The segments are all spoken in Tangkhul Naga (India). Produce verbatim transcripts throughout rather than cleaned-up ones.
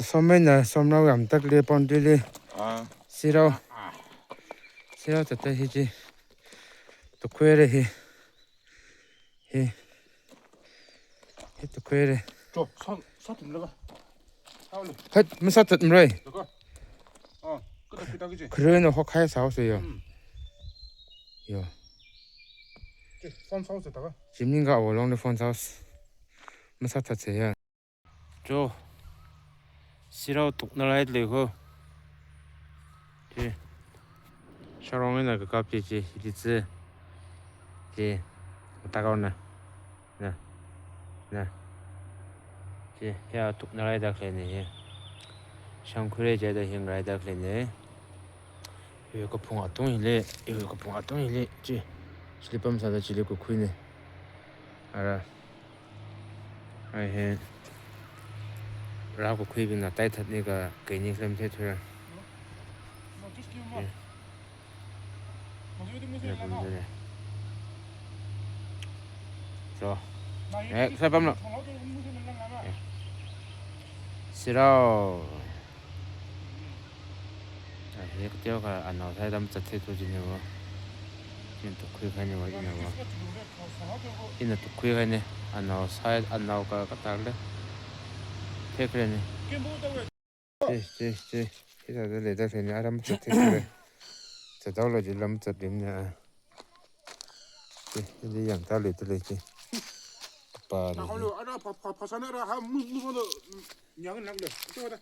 Someina, somrao yamtakli, pondili. Ah. Sirao. Sirao tata hi chi. Tukhuire hi. Hi. Hi tukhuire. Jo, sa, sa tum laga. Aole. Hat, masāthat mrei. Laga. Ah, kada kita kiji. Kharena hokhai sāhaosa yo. Hmm. Yo. Ji, phone sāhaosa ta ka. Jimning ka awolong de phone sāhaosa. Masāthatsa ya. Jo. Sirao tuknalai lei ko. Ji. Sharong ina kakap ji ji. Ji tsi. Ji. Takao na. Na. Na. Ji. Ya tuknalai da kle ne. Shangkhuire jida hingrai da kle ne. Iwui kaphung atung hili, iwui kaphung atung hili, chi, chili pamsāda chili kukhuine. Ara, ai he, rā kukhuibingna taithatni ka, kaini khlem theithura. Ya. Ya, pamdale. So. Eh, sai pamlo. Ya. Sirao. Ah, hi kateokha anao sāda mazatthuithu jine wo. Ina tukhuikhaine wo, ina wo. Ina tukhuikhaine. Anao sā, anao ka katāle. Thekre ne. Chi, chi, chi. Hithāda leida khaine, ara mazatthuithu. Zatdaolo jila mazatlim ne. Chi, hili yangda leida lei chi. Pa ne. Ara, pa, pa, pa, sana ara, ha, mu, mu, mu, nyang nak le. Chi, wada.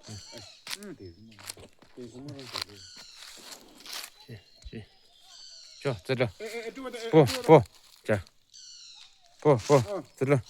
Chi, chi. Jo, zatlo. Po, po. Ja. Po, po. Zatlo.